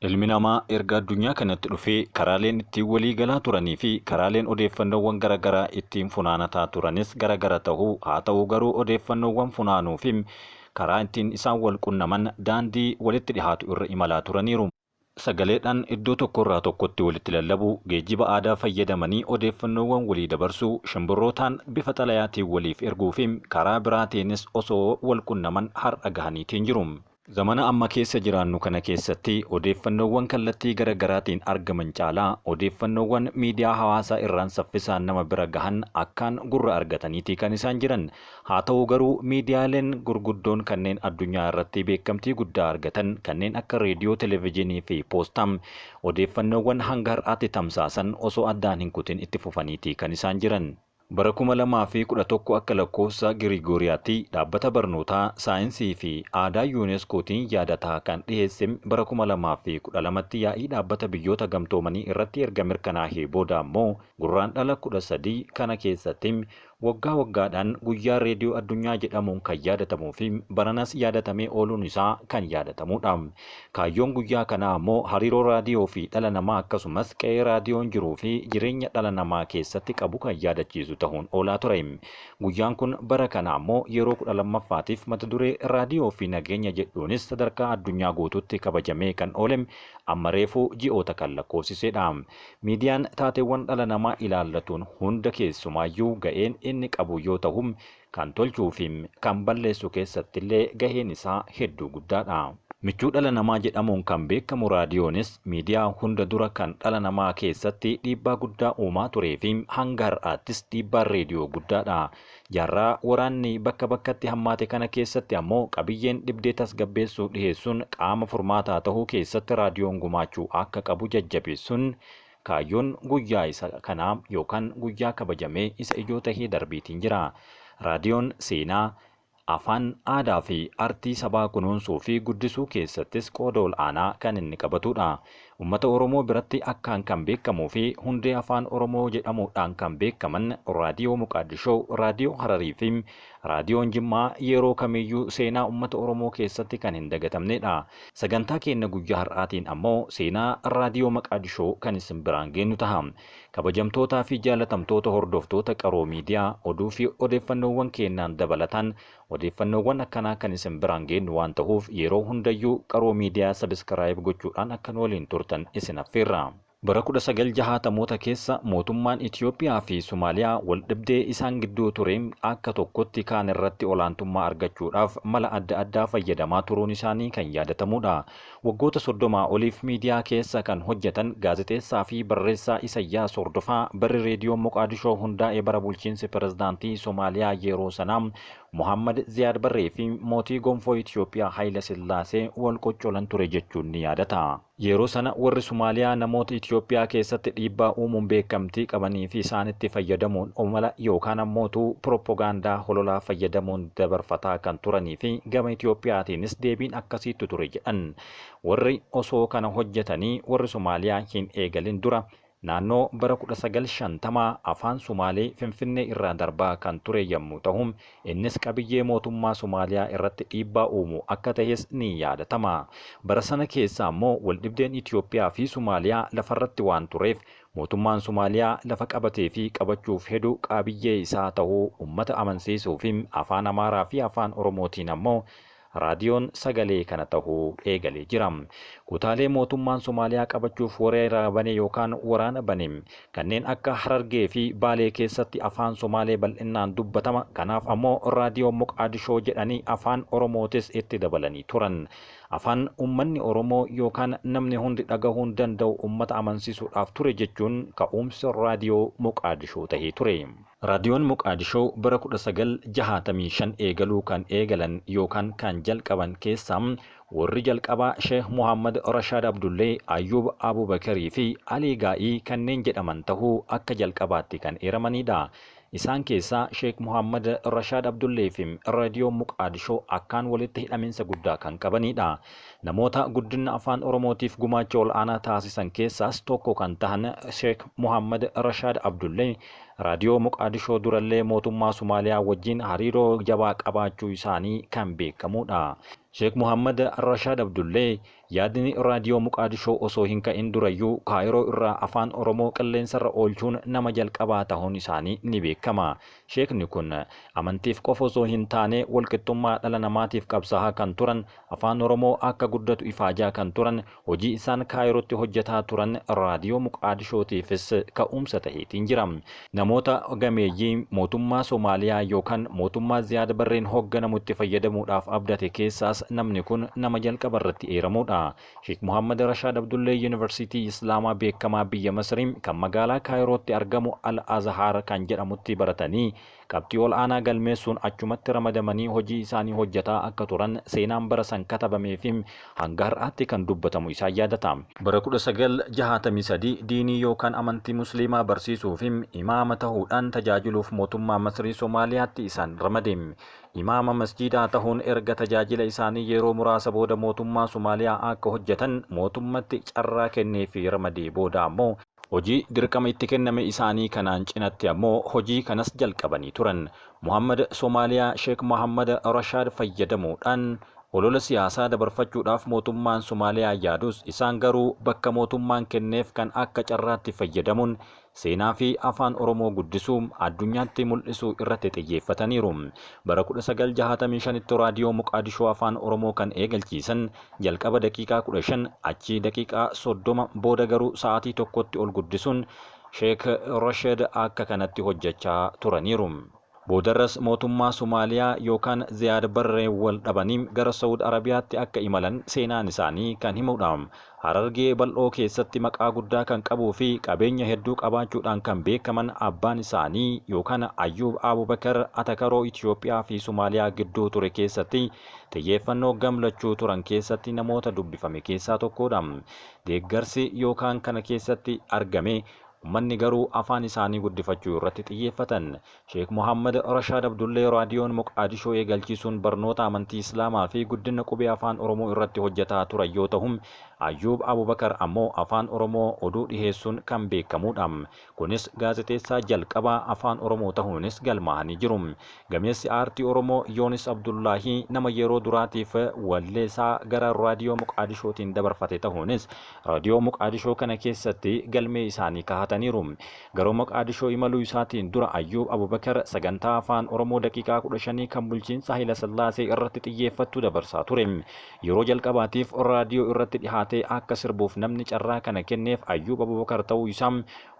Ilmi namaa erga addunyaa kanatti dhufee karaaleen ittiin walii galaa turanii fi karaaleen odeeffannoowwan garagaraa ittiin funaanataa turanis garagara ta'uu haa ta'uu garuu odeeffannoowwan funaanuu fi karaa ittiin isaan wal qunnaman daandii walitti dhihaatu irra imalaa turaniiru. Sagaleedhaan iddoo tokkorraa tokkotti walitti lallabuu, geejjiba aadaa fayyadamanii odeeffannoowwan walii dabarsuu, shimbirrootaan bifa xalayaatiin waliif erguu fi karaa biraatiinis osoo wal qunnaman har'a gahaniitiin jiru. Zamana amma keessa jiraannu kana keessatti odeeffannoowwan kallattii gara garaatiin argaman caalaa odeeffannoowwan miidiyaa hawaasaa irraan saffisaan nama bira gahan akkaan gurra argataniiti kan isaan jiran. Haa ta'u garuu miidiyaaleen gurguddoon kanneen addunyaa irratti beekamtii guddaa argatan kanneen akka reediyoo, televijiinii fi poostaa odeeffannoowwan hanga har'aatti tamsaasan osoo addaan hin kutin itti fufaniiti kan isaan jiran. Bara 2011 akka lakkoofsa Girigooriyaatti dhaabbata barnootaa, saayinsii fi aadaa UNESCOtiin yaadataa kan dhiheesse bara 2012tti yaa'ii dhaabbata biyyoota gamtoomanii irratti erga mirkanaahee booda ammoo Gurraandhala 13 kana keessatti waggaa waggaadhaan guyyaa reediyoo addunyaa jedhamuun kan yaadatamuu fi baranas yaadatamee ooluun isaa kan yaadatamuudha. Kaayyoon guyyaa kanaa ammoo hariiroo raadiyoo fi dhala namaa akkasumas qe'ee raadiyoon jiruu fi jireenya dhala namaa keessatti qabu kan yaadachiisu tahuun oolaa ture. Guyyaan kun bara kana ammoo yeroo 12ffaatiif mata duree Raadiyoo fi Nageenya jedhuunis sadarkaa addunyaa guutuutti kabajamee kan oole amma reefu ji'oota kan lakkoofsiseedha. Miidiyaan taateewwan dhala namaa ilaallatuun hunda keessumaayyuu ga'een inni qabu yoo tahu Kan tolchuu fi kan balleessu keessattillee gaheen isaa hedduu guddaadha. Michuu dhala namaa jedhamuun kan beekamu raadiyoonis miidiyaa hunda dura kan dhala namaa keessatti dhiibbaa guddaa uumaa turee fi hanga har'aattis dhiibbaan reediyoo guddaadha. Jaarraa waraanni bakka bakkatti hammaate kana keessatti ammoo qabiyyeen dhibdee tasgabbeessuu dhiheessuun qaama furmaataa tahuu keessatti raadiyoon gumaachuu akka qabu jajjabeessuun Kaayyoon guyyaa isa kanaa yookaan guyyaa kabajamee isa ijoo tahee darbeetiin jira. Raadiyoon seenaa, afaan, aadaa fi artii sabaa kunuunsuu fi guddisuu keessattis qooda ol'aanaa kan inni qabatuudha. Ummata Oromoo biratti akkaan kan beekamuu fi hundee Afaan Oromoo jedhamuudhaan kan beekaman Raadiyoo Moqaaddishoo, Raadiyoo Hararii fi Raadiyoon Jimmaa yeroo kamiyyuu seenaa ummata Oromoo keessatti kan hin dagatamneedha. Sagantaa keenna guyyaa har'aatiin ammoo seenaa Raadiyoo Maqaadishoo kan isin biraan geennu taha. Kabajamtootaa fi jaalatamtoota hordoftoota Qaroo Miidiyaa, oduu fi odeeffannoowwan keennaan dabalataan odeeffannoowwan akkanaa kan isin biraan geennu waan tahuuf yeroo hundayyuu Qaroo Miidiyaa subscribe gochuudhaan akka nu waliin turtan isin affeerra. Bara 1960moota keessa mootummaan Itoophiyaa fi Somaaliyaa waldhibdee isaan gidduu ture akka tokkotti kaan irratti olaantummaa argachuudhaaf mala adda addaa fayyadamaa turuun isaanii kan yaadatamuudha. Waggoota 30 oliif miidiyaa keessa kan hojjetan gaazexeessaa fi barreessaa Isayyaas Hordofaa barri Reediyoon Moqaadishoo hundaa'e bara bulchiinsi pirezidaantii Somaaliyaa yeroo sanaa Mohaammad Ziyaad Barree fi mootii gonfoo Itoophiyaa Hayila Sillaasee wal qoccolan ture jechuun ni yaadata. Yeroo sana warri Somaaliyaa namoota Itoophiyaa keessatti dhiibbaa uumuun beekamtii qabanii fi isaanitti fayyadamuun mala yookaan ammootu piroppogaandaa hololaa fayyadamuun dabarfataa kan turanii fi gama Itoophiyaatiinis deebiin akkasiittu ture jedhan. Warri osoo kana hojjetanii warri Somaaliyaa hin eegalin dura Naannoo bara 1950 Afaan Sumaalee Finfinnee irraa darbaa kan ture yammuu tahu, innis qabiyyee mootummaa Sumaaliyaa irratti dhiibbaa uumu akka tahes ni yaadatama. Bara sana keessa ammoo waldhibdeen Itoophiyaa fi Sumaaliyaa lafarratti waan tureef, mootummaan Sumaaliyaa lafa qabatee fi qabachuuf hedu qaabiyyee isaa tahuu ummata amansiisuu fi Afaan Amaaraa fi Afaan Oromootiin ammoo Raadiyoon sagalee kana tahuu eegalee jira. Kutaalee mootummaan Somaaliyaa qabachuuf weerara bane yookaan waraana bane kanneen akka Harargee fi Baalee keessatti afaan Somaalee bal'innaan dubbatama. Kanaaf ammoo Raadiyoo Moqaadishoo jedhanii afaan Oromootis itti dabalanii turan. Afaan ummanni Oromoo yookaan namni hundi dhagahuun danda'u ummata amansiisuudhaaf ture jechuun ka'uumsi Raadiyoo Moqaadishoo tahee ture. Raadiyoon Moqaadishoo bara 1965 eegaluu kan eegalan yookaan kan jalqaban keessaa warri jalqabaa Sheeh Muhammad Rashaad Abdullee, Ayyuub Abubakarii fi Alii Gaa'ii kanneen jedhaman tahuu akka jalqabaatti kan eeramaniidha. Isaan keessaa Sheek Muhammad Rashaad Abdullee fi Raadiyoon Moqaadishoo akkaan walitti hidhaminsa guddaa kan qabaniidha. Namoota guddinna Afaan Oromootiif gumaacha ol'aanaa taasisan keessaas tokko kan tahan Sheek Muhammad Rashaad Abdullee Raadiyoo Moqaadishoo durallee mootummaa Sumaaliyaa wajjin hariiroo jabaa qabaachuu isaanii kan beekamuudha. Sheek Muhammad Rashaad Abdullee Yaadni Raadiyoo Muqaadishoo osoo hin ka'in durayyuu Kaayiroo irraa Afaan Oromoo qilleensarra oolchuun nama jalqabaa tahuun isaanii ni beekama. Sheekni kun amantiif qofa osoo hin taane walqixxummaa dhala namaatiif qabsaahaa kan turan, Afaan Oromoo akka guddatu ifaajaa kan turan, hojii isaan Kaayirootti hojjataa turan Raadiyoo Muqaadishootiifis ka'uumsa taheetiin jira. Namoota gameeyyii mootummaa Somaaliyaa yookaan mootummaa Ziyaad Barreen hoogganamu itti fayyadamuudhaaf abdate keessaas namni kun nama jalqaba irratti eeramuudha. Sheek Muhammad Rashaad Abdullee Yuunivarsiitii Islaamaa beekamaa biyya Masrii kan magaalaa Kaayirootti argamu Al Azhaar kan jedhamutti baratanii qabxii ol'aanaa galmeessuun achumatti ramadamanii hojii isaanii hojjataa akka turan seenaan bara san katabamee fi hanga har'aatti kan dubbatamu isaan yaadata. Bara 1963 diinii yookaan amantii Musliimaa barsiisuu fi imaama tahuudhaan tajaajiluuf mootummaa Masrii Somaaliyaatti isaan ramade. Imaama masjiidaa tahuun erga tajaajila isaanii yeroo muraasa booda mootummaa Somaaliyaa akka hojjatan mootummatti carraa kenneefii ramadee booda ammoo Hojii dirqama itti kenname isaanii kanaan cinatti ammoo hojii kanas jalqabanii turan. Muhammad Somaaliyaa Sheek Muhammad Rashaad fayyadamuudhaan olola siyaasaa dabarfachuudhaaf mootummaan Somaaliyaa yaadus isaan garuu bakka mootummaan kenneef kan akka carraatti fayyadamuun seenaa fi Afaan Oromoo guddisuu, addunyaatti mul'isuu irratti xiyyeeffataniiru. Bara 1965tti Raadiyoo Moqaadishoo Afaan Oromoo kan eegalchiisan jalqaba daqiiqaa 15, achii daqiiqaa 30, booda garuu sa'aatii tokkotti ol guddisuun Sheek Rasheed akka kanatti hojjechaa turaniiru. Boodarras mootummaa Somaaliyaa yookaan Ziyaad Barreen wal dhabanii gara Sa'ud Arabiyaatti akka imalan seenaan isaanii kan himudha. Harargee bal'oo keessatti maqaa guddaa kan qabuu fi qabeenya hedduu qabaachuudhaan kan beekaman abbaan isaanii yookaan Ayyuub Abubakar atakaroo Itoophiyaa fi Somaaliyaa gidduu ture keessatti xiyyeeffannoo gam lachuu turan keessatti namoota dubbifame keessaa tokkoodha. Deeggarsi yookaan kana keessatti argame ummanni garuu afaan isaanii guddifachuu irratti xiyyeeffatan. Sheek Muhammad Rashaad Abdullee Raadiyoon Moqaadishoo eegalchiisuun barnoota amantii Islaamaa fi guddina qubee Afaan Oromoo irratti hojjataa turan yoo tahu, Ayyuub Abubakar ammoo Afaan Oromoo oduu dhiheessuun kan beekamuudha. Kunis gaazexeessaa jalqabaa Afaan Oromoo tahuunis galmaahanii jiru. Gameessi aartii Oromoo Yoonis Abdullaahii nama yeroo duraatiif walleesaa gara Raadiyoo Moqaadishootiin dabarfate tahuunis Raadiyoo Moqaadishoo kana keessatti galmee isaanii kahataniiru. Garuu Moqaadishoo imaluu isaatiin dura Ayyuub Abubakar sagantaa Afaan Oromoo daqiiqaa 15 kan bulchiinsa Hayilasillaasee irratti xiyyeeffattu dabarsaa ture. Yeroo jalqabaatiif raadiyoo irratti dhihaatee akka sirbuuf namni carraa kana kenneef Ayyuub Abubakar ta'uu isaa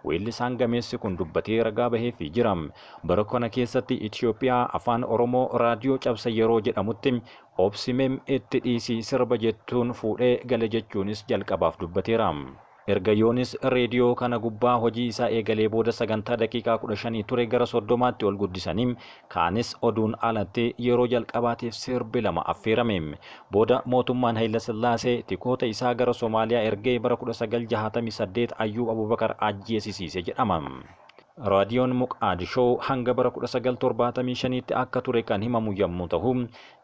weellisaan gameessi kun dubbatee ragaa baheefii jira. Bara kana keessatti Itoophiyaa Afaan Oromoo raadiyoo cabsa yeroo jedhamutti Obsimem itti dhiisi sirba jettuun fuudhee gale jechuunis jalqabaaf dubbateera. Erga Yoonis reediyoo kana gubbaa hojii isaa eegalee booda sagantaa daqiiqaa 15 ture gara 30tti ol guddisanii kaanis oduun alatti yeroo jalqabaatiif sirbi lama affeerame. Booda mootummaan Hayilasillaasee tikoota isaa gara Somaaliyaa ergee bara 1968 Ayyuub Abubakar ajjeesisiise jedhama. Raadiyoon Moqaadishoo hanga bara 1975tti akka ture kan himamu yammuu tahu,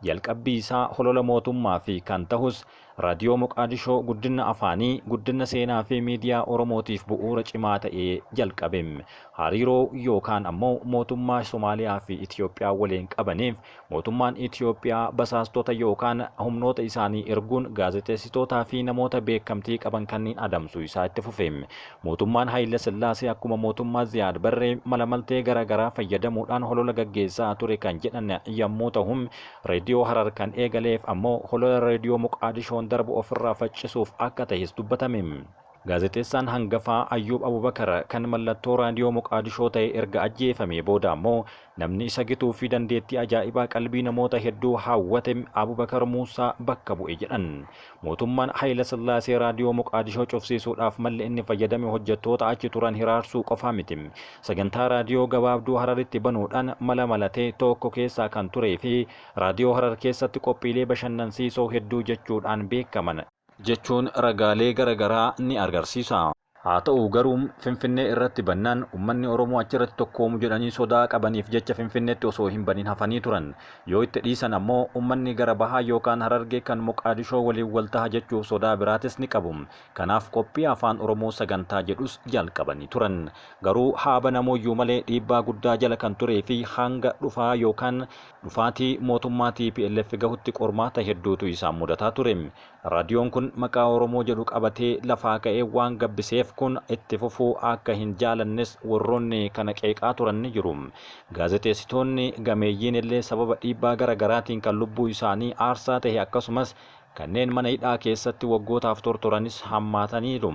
jalqabbii isaa holola mootummaa fi kan tahus Raadiyoo Moqaadishoo guddinna afaanii, guddinna seenaa fi miidiyaa Oromootiif bu'uura cimaa ta'ee jalqabe. Hariiroo yookaan ammoo mootummaa Somaaliyaa fi Itiyoophiyaa waliin qabaniif mootummaan Itiyoophiyaa basaastota yookaan humnoota isaanii erguun gaazexeessitootaa fi namoota beekamtii qaban kanniin adamsuu isaa itti fufe. Mootummaan Hayila Sillaasee akkuma mootummaa Ziyaad Barree malamaltee gara garaa fayyadamuudhaan holola gaggeessaa ture kan jedhan yammuu tahu, Reediyoo Harar kan eegaleef ammoo holola Reediyoo Moqaadishoon darbu ofirraa faccisuuf akka tahes dubbatame. Gaazexeessaan hangafaa Ayyuub Abubakar kan mallattoo Raadiyoo Moqaadishoo ta'e erga ajjeefamee booda ammoo namni isa gituu fi dandeettii ajaa'ibaa qalbii namoota hedduu hawwate Abubakar Muussaa bakka bu'e jedhan. Mootummaan Hayilasillaasee Raadiyoo Moqaadishoo cufsiisuudhaaf malli inni fayyadame hojjettoota achi turan hiraarsuu qofaa miti. Sagantaa raadiyoo gabaabduu Hararitti banuudhaan mala malatee tookko keessaa kan turee fi Raadiyoo Harar keessatti qophiilee bashannansiisoo hedduu jechuudhaan beekaman jechuun ragaalee gara garaa ni agarsiisa. Haa ta'u garuu Finfinnee irratti bannaan ummanni Oromoo achirratti tokkoomu jedhanii sodaa qabaniif jecha Finfinneetti osoo hin banin hafanii turan. Yoo itti dhiisan ammoo ummanni gara bahaa yookaan Harargee kan Moqaadishoo waliin wal taha jechuuf sodaa biraatis ni qabu. Kanaaf qophii Afaan Oromoo sagantaa jedhus jalqabanii turan. Garuu haa banamuyyuu malee dhiibbaa guddaa jala kan turee fi hanga dhufaa yookaan dhufaatii mootummaa tplf gahutti qormaata hedduutu isaan mudataa ture. Raadiyoon kun maqaa Oromoo jedhu qabatee lafaa ka'ee waan gabbiseef kun itti fufuu akka hin jaalannes warroonni kana qeeqaa turan ni jiru. Gaazexeessitoonni gameeyyiin illee sababa dhiibbaa gara garaatiin kan lubbuu isaanii aarsaa tahe akkasumas kanneen mana hidhaa keessatti waggootaaf tortoranis hammaataniiru.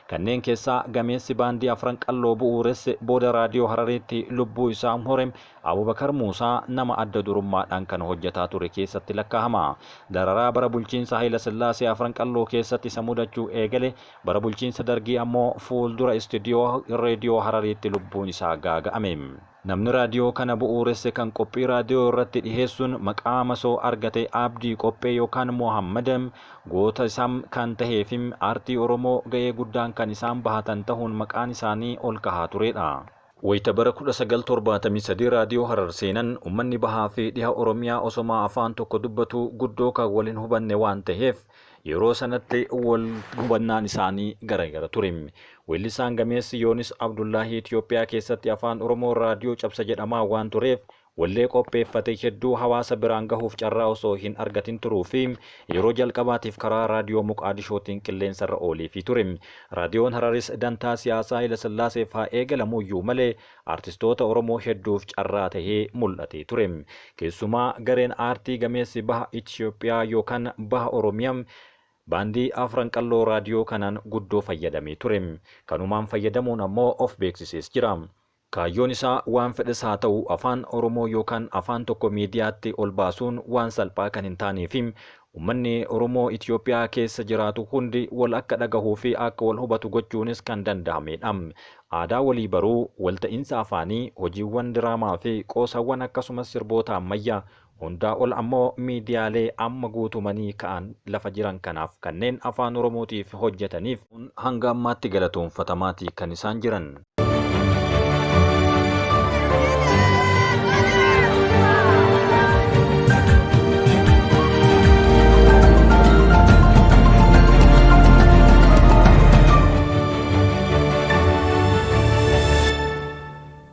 Kanneen keessaa gameessi baandii Afran Qalloo bu'uuresse booda Raadiyoo Harariitti lubbuu isaa hore Abubakar Muusaa nama adda durummaadhaan kana hojjataa ture keessatti lakkaahama. Dararaa bara bulchiinsa Hayilasillaasee Afran Qalloo keessatti isa mudachuu eegale, bara bulchiinsa Dargii ammoo fuuldura istudiyoo Reediyoo Harariitti lubbuun isaa gaaga'ame. Namni raadiyoo kana bu'uuresse kan qophii raadiyoo irratti dhiheessuun maqaa masoo argate Abdii Qophee yookaan Mohaammad goota isaa kan taheefi aartii Oromoo ga'ee guddaan kan isaan bahatan tahuun maqaan isaanii ol kahaa tureedha. Wayita bara 1973 Raadiyoo Harar seenan ummanni Bahaa fi Dhiha Oromiyaa osomaa afaan tokko dubbatuu guddoo kan wal hin hubanne waan taheef yeroo sanatti wal hubannaan isaanii garagara ture. Weellisaan gameessi Yoonis Abdullaahii Itoophiyaa keessatti Afaan Oromoo raadiyoo cabsa jedhamaa waan tureef Wallee qopheeffate hedduu hawaasa biraan gahuuf carraa osoo hin argatin turuu fi yeroo jalqabaatiif karaa Raadiyoo Moqaadishootiin qilleensarra ooleefii ture. Raadiyoon Hararis dantaa siyaasaa Hayilasillaaseef haa eegalamuyyuu malee aartistoota Oromoo hedduuf carraa tahee mul'atee ture. Keessumaa gareen aartii gameessi Baha Itoophiyaa yookaan Baha Oromiyaa Baandii Afran Qalloo raadiyoo kanaan guddoo fayyadamee ture. Kanumaan fayyadamuun ammoo of beeksisees jira. Kaayyoon isaa waan fedhes haa ta'u Afaan Oromoo yookaan afaan tokko miidiyaatti ol baasuun waan salphaa kan hin taanee fi ummanni Oromoo Itiyoophiyaa keessa jiraatu hundi wal akka dhagahuu fi akka wal hubatu gochuunis kan danda'ameedha. Aadaa walii baruu, walta'iinsa afaanii, hojiiwwan diraamaa fi qoosawwan akkasumas sirboota ammayyaa, hundaa ol ammoo miidiyaalee amma guutumanii ka'an lafa jiran kanaaf kanneen Afaan Oromootiif hojjetaniif hanga ammaatti galatoomfatamaati kan isaan jiran.